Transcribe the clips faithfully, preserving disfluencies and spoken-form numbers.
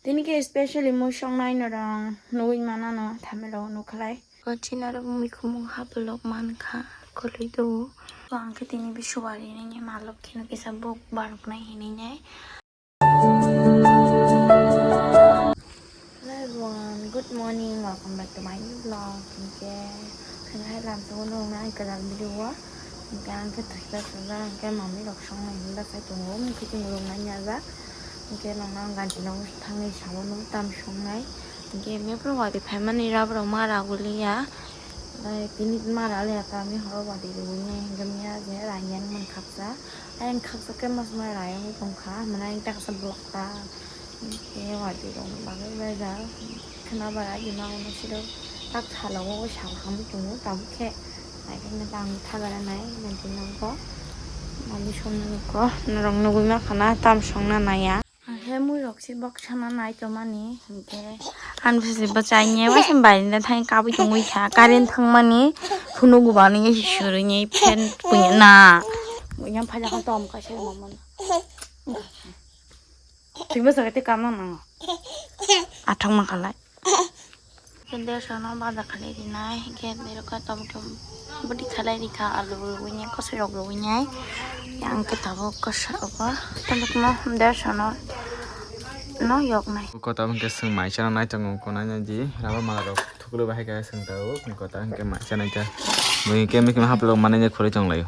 Tini khe specially mui songnai norong nugui manano thamelo nukhalai. Ko china rok mui khumung hapelok mankha khwlwi do. Ko ang khe tini bisuwari nini malok kheno kisa buk barok nai hinwi nai. Hello everyone, good morning, welcome back to my new vlog. Hingke, hingke hai lam tong nong na ang kwtal video o. Hingke ang khe thwi ka sujak, hingke mami rok song nai hinda phai tongo, mui khe tongo rok nai ya jak. Hingke nong nang ganti nong thang nai sao nung tam song nai. Hingke me pro wadi phai mani rab rok ma raguli ya. Lai tini ma ra le ya ta mi horo wadi rugui nai, hingke miya je rang yang man khaksa. Ayang khaksa khe mas mai rayang tongkha, mana ayang taksa block ta. Khe wadi rok bagwi bejal. Khna bara di ma uno siro tak salo o sal ham tongo tabuk khe. Naikhe na tang thagara nai nanti nangko. Mami somna nangko norok nugui ma khana tam songna naya. He mui rok si bok sana nai to mani hingke. An bisi bachai nye wa sim bai na thang kabui tongwi kha. Current thang mani phunu gubani suruni fan punya na. Yang phaja kha tom ka se mo mon. Twi bwswk tei kam nang nango. Athang ma khalai. Khe der sono baja khalai rinai, khe der ka tom tom bwtwi khalai rikha, alu rwui nai, kosoi rok rwui nai. Yang khe tabuk kosa obo, tabuk no der sono no yok nai. Kota hwnkhe swng mai chana nai tongo, konai nai di, raba mala rok. Thukulu bahai khe swng tao, kota hwnkhe mai chanai ta. Mui hwnkhe mikima haplo manai khoroi tong laio.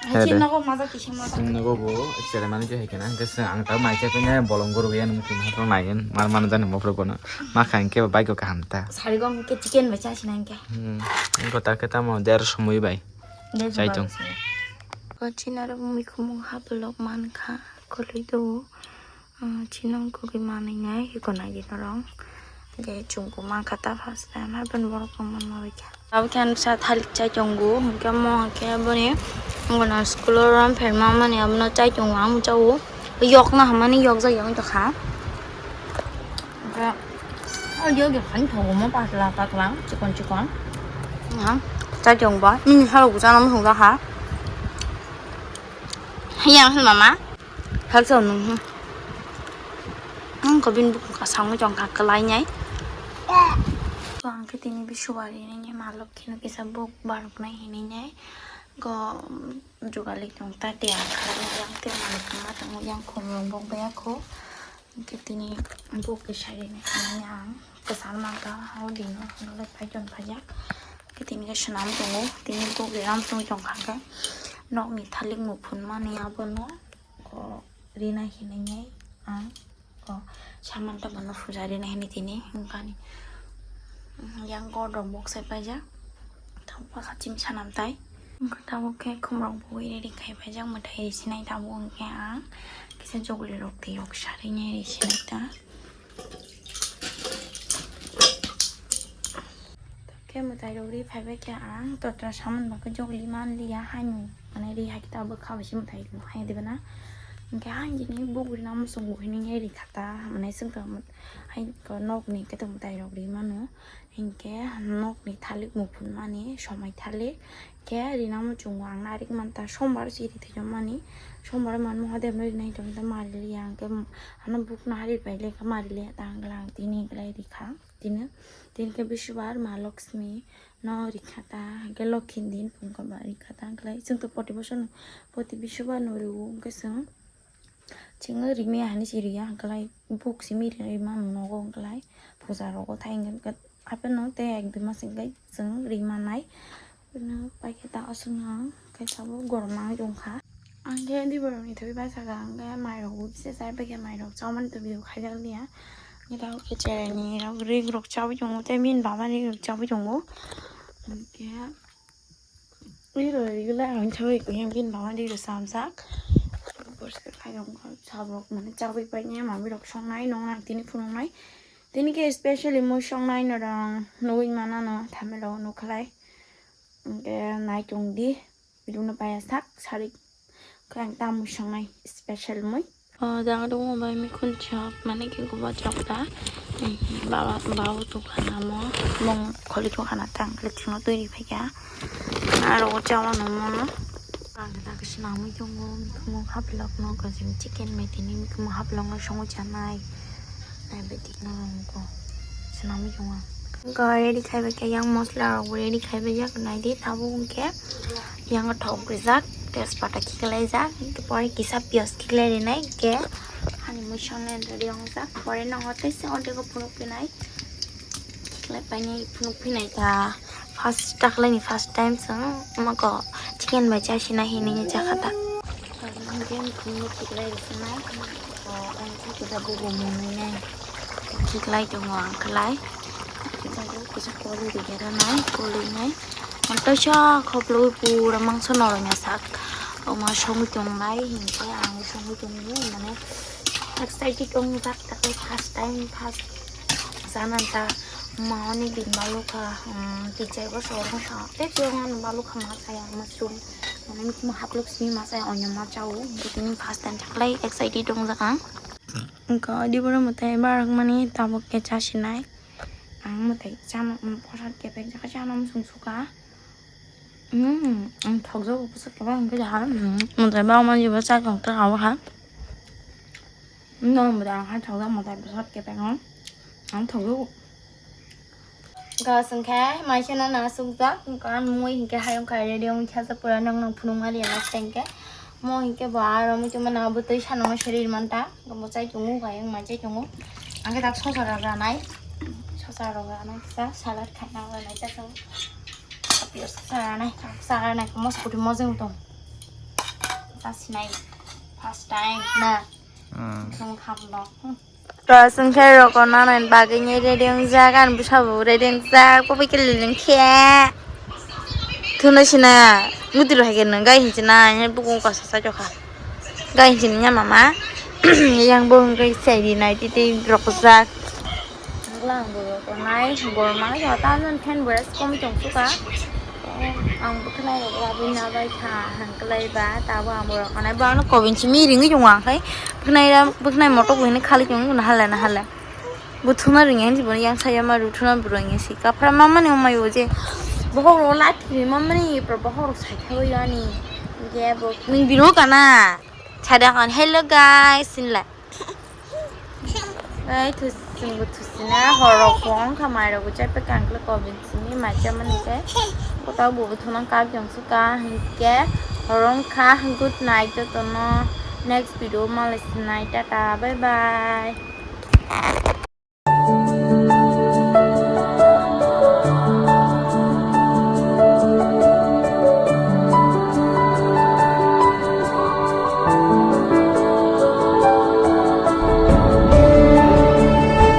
Hai He de. Chini nogo maja kising maja. Swng nogo bo, chere mani je hai kena, hwnkhe swng ang ta mai cha penya bolong guru ya nung kin haplo nai gen, mar mana jani mopro kono. Ma kha hwnkhe bai ko kaham ta. Sari gong hwnkhe chicken bai cha sinai hwnkhe. Hmm, kota khe tamo der somoi bai. Chai tong. Ko china rok mui khumung haplo man kha, khoroi do. Ah, chinong kugui manwi nai, hiko nai di norong. Je chungku mankha ta first time, hai ben borok rok manma bai kha. Abo khe ang sa thalik chai tongo, hwnkhe mo hwnkhe boni, wngkha na school o ram pherma mani abono chai tongo, ang chao. Yok na hamani yok jak yang tokha. Hwnkhe, o yok yok han thogo mo patla patla, chikon chikon. Ha, chai tong ba, nini salo bo chana muchung jakha. Yang hin mama. Hal sa nung. Ang ko bin buk ka sangwi tong ka kalai nai. Ko ang khe tini bisuwari nini malok kheno kisa buk barok nai hinwi nai. Ko jugali tong ta te ang kha yang te malok ma tong yang khum rong bok baya kho. Hingke tini buk kisa rini hinwi ang kwchang mankha, o dino hwnwi phaiton phaijak. Hingke tini khe swnam tongo, tini buk rinam tongwi tongkha khe nokni thalik muphunmani abono ko rina hinwi ang ko saman tamano puja rina hinwi tini wngkha ni yang gor rok bok sai paijak. Tabuk bwkha chini sanam tai. Wngkha tabuk khe khumrok bui ready khai paijak, mwtai risinai tabuk wngkhe ang kisa jogli rok twi rok sarwi nai risinai ta. Khe mwtai rok ri phaibai khe ang totra saman bo khe jogli manliya haino, mane ri hai khe tabuk bwkha bai se mwtai rok hai diba na. Hwnkhe hai jini bugri na muchung bo hinwi nai rikha ta, mane swngkha hai nokni khe mwtai rok ri mano. Hinkhe nokni thalik muphunmani somai thalik khe rina muchungo ang narik manta sombar se ri thwijokmani. Sombar man Mahadev no rinai tongkhe mariliya, hinkhe ano buk no hari pai lekha mariliya ta, hwnkhe ang tini hwnkhe rikha tini. Tini khe bisubar Ma Lakshmi no rikha ta, hinkhe Lokhi din phungkha ba rikha ta, hwnkhe chwng to poti bosor no poti bisubar no rio, hinkhe chwng Chwng rimya hinwi se riya, hwnkhe buk simi rimano nogo, hwnkhe puja rogo thai hwnkhe hapheno tei ek dui mas hwnkhe chwng rimanai. Bini paikhe ta aswkno khe tabuk gorok nangwi tongkha. Ang khe diborokni thwi bachakha, hwnkhe mairok bo kisa chai paikha, mairok chamani twi khaijak liya. Hwnkhe tabuk khe cheraini rok rig rok chaui tongo, tei bini baba rig rok chaui tongo. Hwnkhe Ri rw ri le ang chawai khe bini baba ri rw samjak. Borsi khe khairok sabrok mane chawi pai ne mami rok songnai nong nang tini phunuknai. Tini khe specially mui songnai norong nugui manano thamelo nukhalai. Hwnkhe naitung di video no paiya sak sari khe ang ta mui songnai special mui. O jaga o bai mikhun chok mane khe guba chok ta. Baba baba tukana mo mong kholi tukana tang khe chwngno twi riphaikha. Aro o chawa no mono. Ang khe ta khe swnamwi tongo mikhumo haplok no kajim chicken mai tini mikhumo haplok no songwi chanai. Naibaidi no rwngko. Swnamwi tongo. Wngkha ready khaibai khe yang masala rok bo ready khaibai jak naidi tabuk hwnkhe yang thok rijak tejpata khiklai jak hwnkhe pore kisa piyaj khiklai rinai hwnkhe hani muisang ready wngjak pore no tei se ordego phunuk phinai khiklai painai phunuk phinai ta. First taklaini first time chwng moko chicken bai chasina hinwi chakha ta. Hingke ang phunukno khiklai rwkhanai. O, ang khe kuda bubo mwnwinai. Khiklai tongo ang khlai. Kisa koli rigeranai, kolinai. Ang kaisa khoplowi pura mangso norokni sak. Oma songwi tongnai, hinkhe ang songwi tongwi mane excited wngjak, takhai first time, first jananta. Ma oni din malukha, um, tei chai bosor wngkha. Tei chwng ano malukha ma chaya mushroom. Mane mikhumu haplok simi ma chaya, onya ma chao. Tini first time chaklai excited wngjak ang. Wngkha, di bono mwtai barok mani tabuk khe chasinai. Ang mwtai chano, um, prasad kebek jaka chano muchung suka. Hmm, ang thokjago bwswk kebak hwnkhe jaha. Hmm, mwtai bak manjibo chakong tei abo ha. Norok mwtai ang hai thokjak mwtai bwswk kebak no. Ang thokjago. Gos hwnkhe maisa no na sukjak, wngkha mui hwnkhe hayung khai ready wngwi khajak pura nwng nwng phunukma riya last time khe. Mo hwnkhe bo aro mui tongma na bo twi sanungno seri manta. Bo chai tongo, kayung mai chai tongo. Ang khe tak sosa rok ranai. Sosa rok ranai kisa salad khaina ranai ta chwng. Apio sosa ranai, sosa ranai khe mosok kutui mojang tong. Ta sinai first time na. Hmm. Chwng kham no. Hmm. Rosong khe roko nanani bagwi ni ready wngjak, ani bwsabo ready wngjak, pobai khe lilin khe. Thuna sina, mudi rok hai khe nang gai hinchina, bukhuk kasa sai tokha. Gai hinchini ya mama, yang bo hwnkhe sai di nai tei tei rokjak. Wngkha ang bo roko nai, borok mangsa ta fan bo rest kom tong suka. Ang bwkhwnai rok labwi nabai kha hwnklai ba, tabo ang borok kanai bo ano kobin simi ringwi tongo ang khai bwkhnai ra bwkhnai motok bo hwnwi khali tongo hwnwi hala na hala bo thuma ringya hinwi bono yang saya ma rw thuna bo rwngya si kaphra mamani omaio je bohok rok light khwi mamani bohok rok sai khaui ani je bo nwng bino kana sada kan hello guys sinla. Ei, thus-, chwngbo thusina, horrok bo wngkha, mairokbo chaipai kangkle kobin simi, mai chamani khe. Kota bo bwthwngno kap jong suka, hinkhe horong kha, good night jotono, next video malai sinai, tata, bye bye.